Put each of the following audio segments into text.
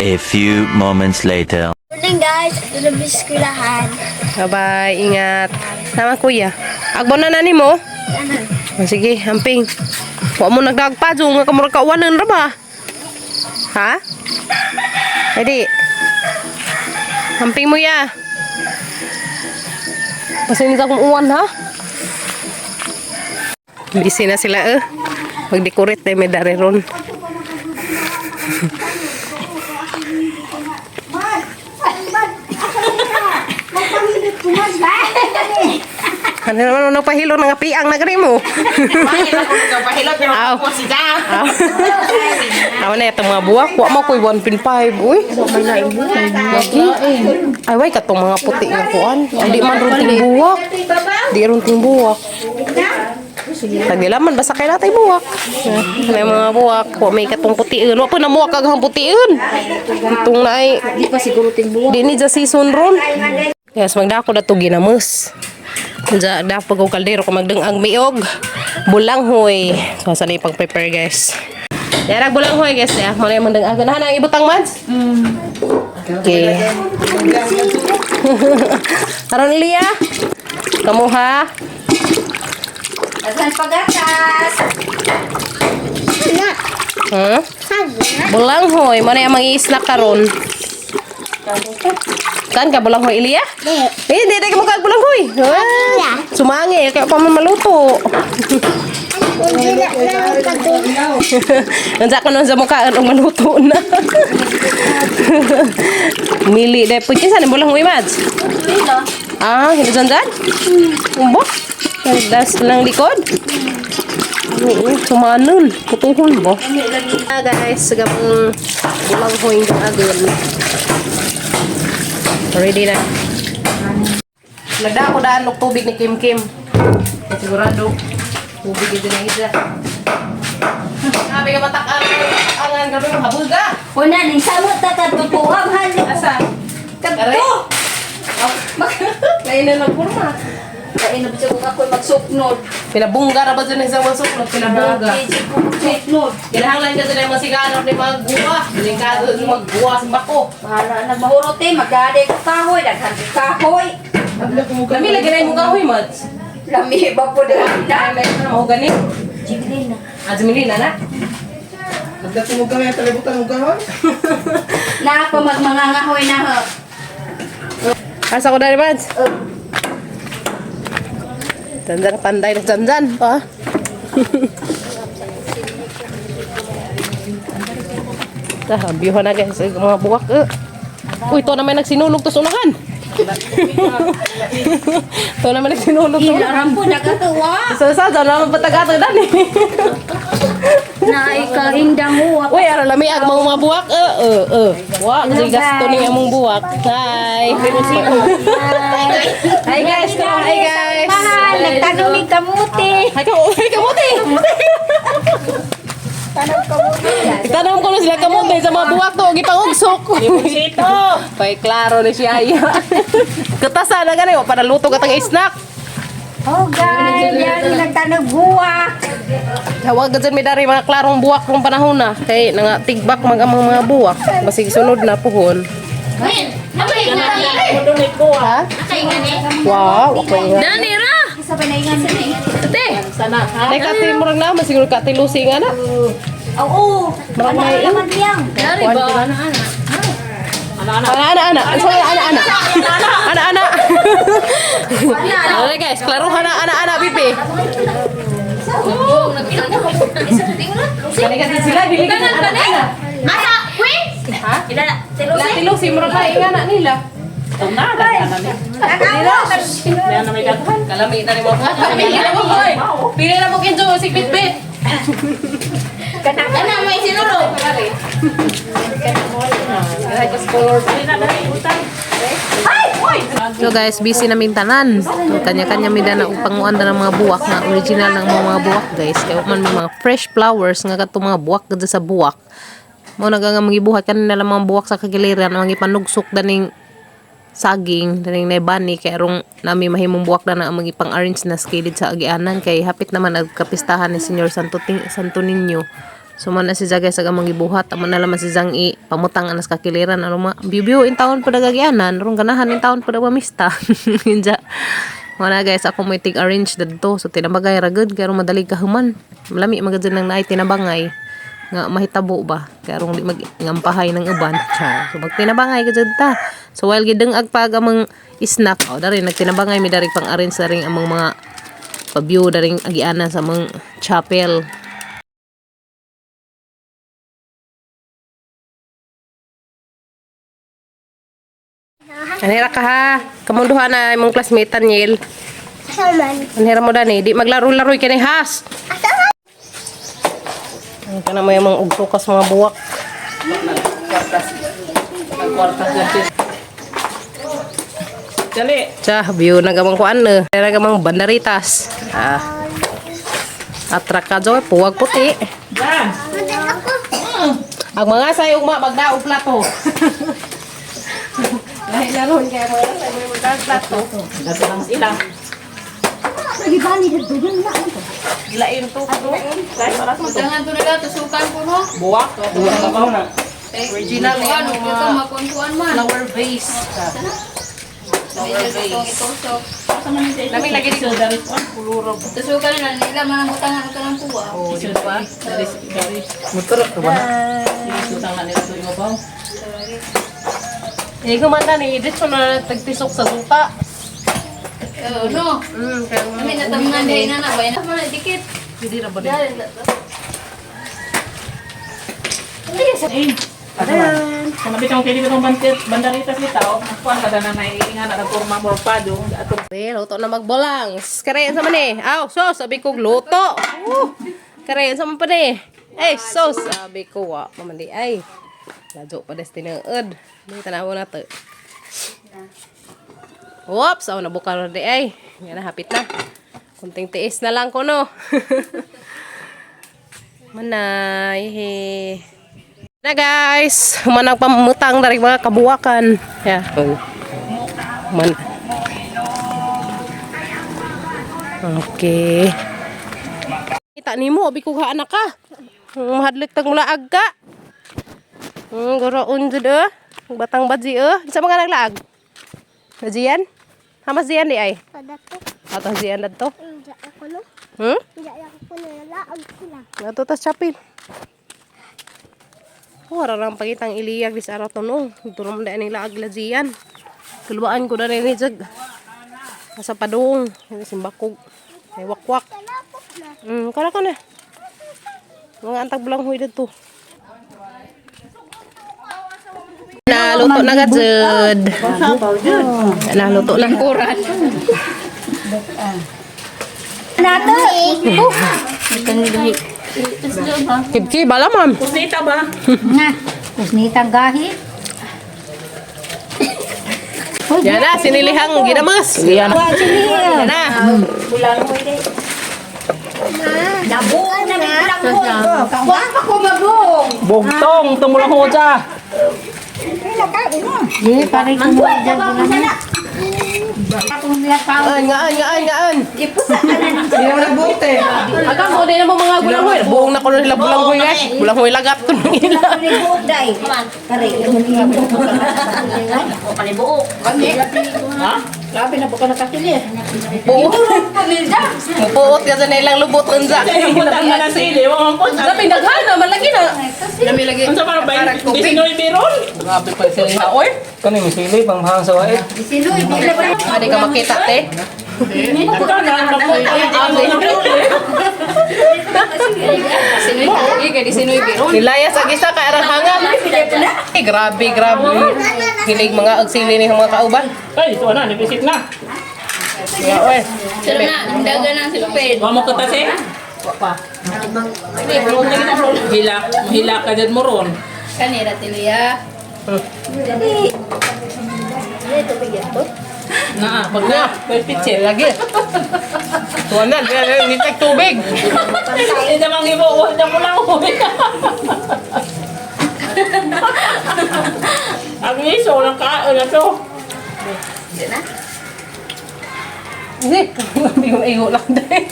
A few moments later. Morning, guys, ito na eskwelahan. Bye-bye, ingat. Tama, kuya. Agbo na nani mo? Oh, sige, amping. Wa mo nagdagpa, yung nga kamura kauwanan ra ba? Ha? Edi. Amping mo ya. Pasinit akong uwan ha? Busy na sila eh. Mag-decorate na may dari ron. Ano naman ano pahilo nga piang na gani mo? Pahilot niya Aw. ako sila. Aw. Aw na itong mga buwak. Wa mo ko'y 1.5. Uy. Lagi. Ay, way katong mga puti nga kuan. Di man runting buwak. Di runting buwak. Tagila man basta kay natay buwak. May mga buwak, wa may katong putiun. Wa po na muwak kag putiun. Itong naay. Di pa siguro ting buwak. Di ni ja season ron. Yes, magdako na to ginamos. Diya, dapat ko kaldero ko magdeng miog. Bulanghoy. So, saan na ipag-prepare, guys? Yarag bulanghoy, guys. Ya, muna yung mandeng ang. Ganahan ang ibutang, Mads? Okay. Karon, Liya. Kamuha. Daghan pagatas. Huh? Bulanghoy. Muna yung mga isla karon. Kan ka bulanghoy, Ilya? Eh, hindi di ka mukha bulanghoy. Ah, sumangi, kaya pa man maluto. Nandiyan ko nun sa mukha, anong maluto na. Mili dahil po. Kinsa ni bulanghoy, Mads? Ah, hinusan dyan? Umbo? Das lang likod? Oo, sumanon. Putuhon ba? Ah, guys, gamang bulanghoy ng agad. Ready na. Nagdako daan og tubig ni Kim Kim. Sigurado. Tubig ito na isa. Sabi ka matak-an, angan gabi mo habuga. Una ning samot ta kadto tuam halo. Asa? Kadto. Lain na nagpurma. Kain na bisag ako magsuknod. Pinabungga ra ba dyan isang masuknod? Pinabungga. Medyo ko magsuknod. Kinahanglan ka dyan ang masiganap ni mga guwa. Lingkado ni mga guwa sa bako. Bahala na mahurot eh, magdali ko kahoy, daghan ko kahoy. Kami lagi na yung kahoy, Mads. Lami ba po na? Ay, may ano, mahugani. Jiglin na. Ah, Jumilin na na. Nagdating mo kami, talibutan mo kahoy. Na pa magmangangahoy na ho. Asa ko dali, Mads? Dandan, panday na dandan pa. Tah, biyuhan na guys, ay, mga buwak. Eh. Uy, ito naman nagsinulog to sa unahan. Ito naman nagsinulog to. Ilaram po nagatuwa. Sa sa naman patagata dan eh. Na ikaindang uwa. Uy, ara lami ang mga buwak. Eh, eh, eh. Wa, kasi gasto ni among buwak. Hi. Hi guys, hi guys. Mahal, nagtanong ni kamuti. Hi ka, hi kamuti. Itanong ko na sila kamuti sa mga buwak to, gipangugsok. Ito. Pay klaro ni siya. Katasan na gani, wa pa naluto katang snack. Oh guys, yan nagtanong buwak. Tawag ka dyan, may dari mga klarong buwak kung panahon na. Kay nga tigbak mag ang mga buwak. Basig sunod na puhon. Ha? Wow, ako nga. Danira! Ate! Ay, kati murag na, masiguro kati Lucy nga na. Oo, Murag ano na naman diyang. Dari ba? Ana, ana, ana. Sorry, ana, ana. Ana, ana. Alright guys, klaruhan na, ana, ana, pipi. Kani kasi sila, dili ka ana, ana. Asa? Queen? Ha? Lati Lucy, murag na, ingana nila. Kalami na rin mo. Pili na mo, boy. Pili na mo kinjo, si Bitbit. Kana may sinulog. So guys, busy namin tanan. So, kanya-kanya mi dana og panguan na ng mga buwak nga original ng mga buwak, guys. Kay man may mga fresh flowers nga katong mga buwak gud sa buwak. Mo na nga magibuhat kanina lang mga buwak sa kagiliran mga ipanugsok daning saging daning naibani kay arong nami mahimong buwak na ang mga ipang-arrange na skilid sa agianan kay hapit naman ang kapistahan ni Senyor Santo, Santo Niño. So man na si Zagay sa gamang gibuhat, amo na laman si Zang i pamutang anas kakiliran ano ma bibiyo in taon pa dagagyanan, rong ganahan in taon pa daw mamista. Inja. Wala guys, ako mo itig arrange dadto. So tinabagay ra gud kay madali ka human. Lami magad nang naay tinabangay nga mahitabo ba karong di mag ngampahay ng uban. Char. So magtinabangay ka jud ta. So while gidengag pa ang amang snack, oh dari nagtinabangay mi dari pang arrange na ring amang mga pa-view daring agianan sa amang chapel. Anhira ka ha. Kamunduhan na imong classmate Daniel. Asa man? Anhira mo dani, di maglaro-laro kini has. Asa man? Ang kana mo yung mga ugtukas mga buwak. Dali. Tsa, view na gamang kuan na. Na gamang banderitas. Ah. Atraka joy, puwag puti. Dan. Madal ako. Ang mga sayo ugma magdaog plato. Lahi na ron kaya mga sayo magdaog plato. Dagang sila. Gilain to. Butangan to nila, tusukan ko no. Buwak. Buwak ka na. Original na Kuan, yung ito mga makunkuan man. flower vase. Flower Itong vase. itusok. Lami lagi dito. Tusukan nila nila man ang butangan ito ng puwa. Oh, di ba? Motor ka ba? Sutang na nila ito yung baw. Eh, gumanda ni dito na tagtisok sa suka. Oh, no. Kaya Kami natamnan dahil na na ba na man dikit. hindi ra ba din? Dahil na to. Kung nabit ang kaibigan ng banderitas ni tao, kuan ka na naiingan na porma morpado. Ato Be, luto na magbolang. Kare sa man eh. Aw, sos, sabi ko luto. Kare sa man pa ni. Eh, sos, sabi ko wa mamandi ay. Ladyo pa des tinuod. Di tanaw na to. Whoops, aw nabuka na di ay. Yan na hapit na. Kunting tiis na lang ko no. Manay, he. Na guys, manang pamutang dari mga kabuwakan. Yeah. Oh. Man. Okay. Kita nimo abi ko anak ka. Mahadlok tag mula agka. Goroon jud eh. Batang badji eh. Sa mga naglaag. Bajian? Hamas diyan di ay. Padato. Ato diyan dadto. Hindi ako no. Hindi ako nalaag sila. Ato tas chapil. Oh, ara lang pangitang iliyag di sa araw to no. Ito naman dahil nila aglajian. Kulwaan ko na rin ni Jag. Nasa padung. Simbakog. May wakwak. Kalapok na. Kala ko na. Mga antag bulang huy dito. Naluto na ka, Jud. Naluto na. Nato. Kibki, bala, ma'am. Kusnita ba? Nga, kusnitang gahi. Yan na, sinilihang ginamas. Yan na. Nabuong na may bulang hoy. Wa pa ko mabuong. Bugtong, tumulang ho siya. Di pare ko mo dyan na. Akong niya pa. Ngaan, ngaan, ngaan, ngaan. Ipusa ka na ng Hindi naman nagbuti. Agam, mo din naman mga gulang huy. Buong na ko na nila bulang huy, guys. Bulang huy lagap ko nung ila. buok dai. Kare. Ha? Grabe na po ka nakakili. Buot. Mupuot ka sa nilang lubot unsa. Putang na sili, wa man po. Sabi daghan na malagi na. Lami lagi. Unsa para ba? Disinoy biron. Grabe pa sila. Oy. Kani may sili pang hang sa wae. Sinuy di na ba? Adi ka makita te. Ikaw na ang Nilayas ang isa kay arang hangap. Eh, grabe, grabe. Hilig mga agsili ni mga kauban. Ay, ito na, nipisit na. Yeah, oy. Sila na, daga na sila ped. Wa mo kita si? Wa pa. Hila, hila ka dyan mo ron. Kanira tiliya. Na, pag na, may pitcher. Lagi. Tuwanan, nitag tubig. Hindi naman ibo, wala mo lang ho. Ang iso, walang kaon na to. Hindi, hindi ko naigo lang dahil.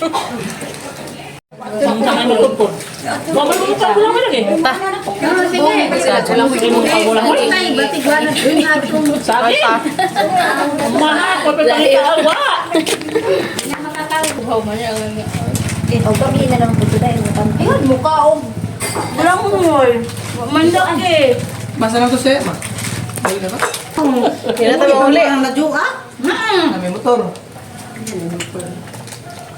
Ang ano ko po. Wa man mo ka bulang lagi. Ta. Sabi. Mahal ko pa pangita wa. Ayun, mukha og bulangoy. Mandak eh. Masa lang to siya, ma? Dali na ba? Hindi na uli. May motor.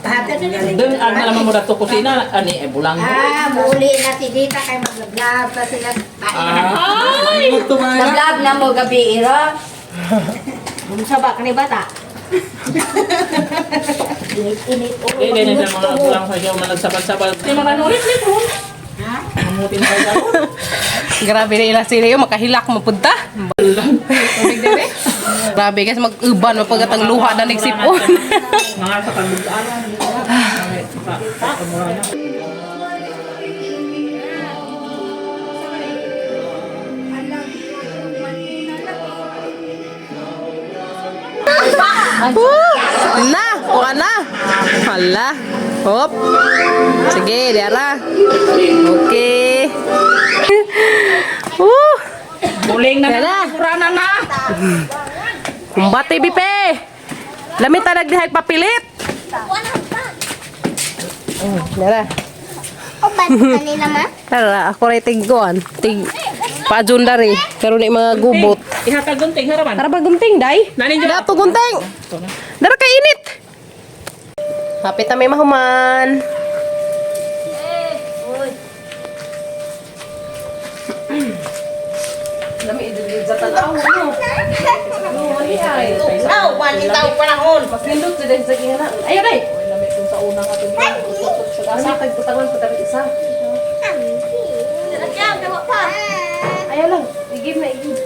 Doon ang naman mo dato kusina ani eh bulang. Ah, muli na si Dita kay maglablab pa sila. Ay! Motor ba nila? Lablab na mo gabi ira. Bumsaba ka ni bata. Init-init. Eh, ganyan sa mga bulang sa iyo, managsabad-sabad. Di mga nurit ni po. Ha? Mamutin pa ka. Grabe na ila sila yung makahilak mapunta. Grabe guys, mag-uban mapagatang luha na nagsipon. Mga sa kandulaan. Woo! Na, kuha na. Hala. Hop. Sige, diara. Okay. Woo! Buling na Tara. na. na na. Kumbate bipe. Lamit ta nagdihay papilit. Dara. O ba kanila ma? Tara, ako ray tigguan. Tig paadjon dari. Karon ni mga gubot. Ihatag gunting harapan. Tara ba gunting day? Nanin dyan. Dato gunting. Dara kay init. Hapit na may mahuman. Lami idud sa tanaw no. Now, walitaw panahon. Mas nindot sa sa gihana. Ayo day. Lami kung sa una nga Asa kay butangan pa dali isa. Ayaw lang, igib na igib.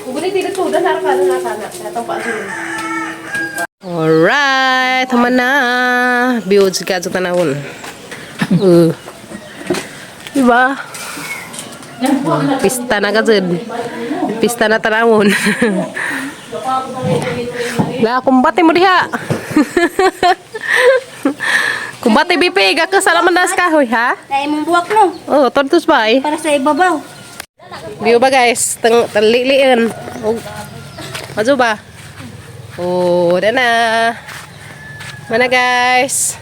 Ubuli dito to, dan ka, dan ka na. Atong pa. Alright, tama na. Build sa sa tanawon. Diba? Pista na ka dyan. Pista na tanawon. La, kumbate mo diha. Kumbate BP, gaka salaman das kahoy ha? Dahil mong buwak no, Oh, tortos ba eh? para sa ibabaw. Biyo ba guys? Tang talilian. Og Mazo ba? Oh, da na. Mana guys?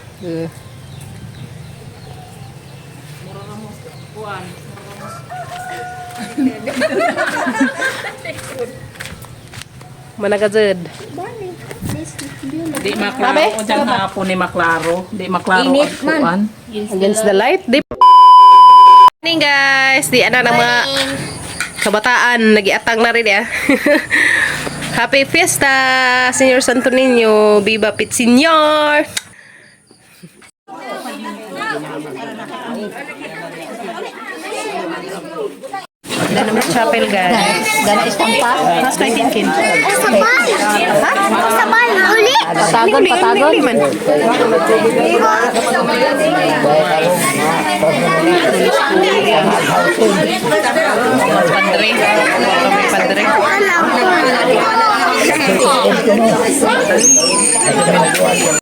Mana ka jud? Di maklaro. Diyan hapon ni maklaro. Di maklaro. Init man. Kuan. Against the light. Di Morning guys, di ana ng mga kabataan nagiatang na rin eh. Happy Fiesta, Senyor Santo Niño, Viva Pit Senyor. Dana mo chapel guys. Gana istampa. Mas kay kinkin. Sabay! Sabay! Uli! Patagon, patagon. Uli man. Padre. Padre.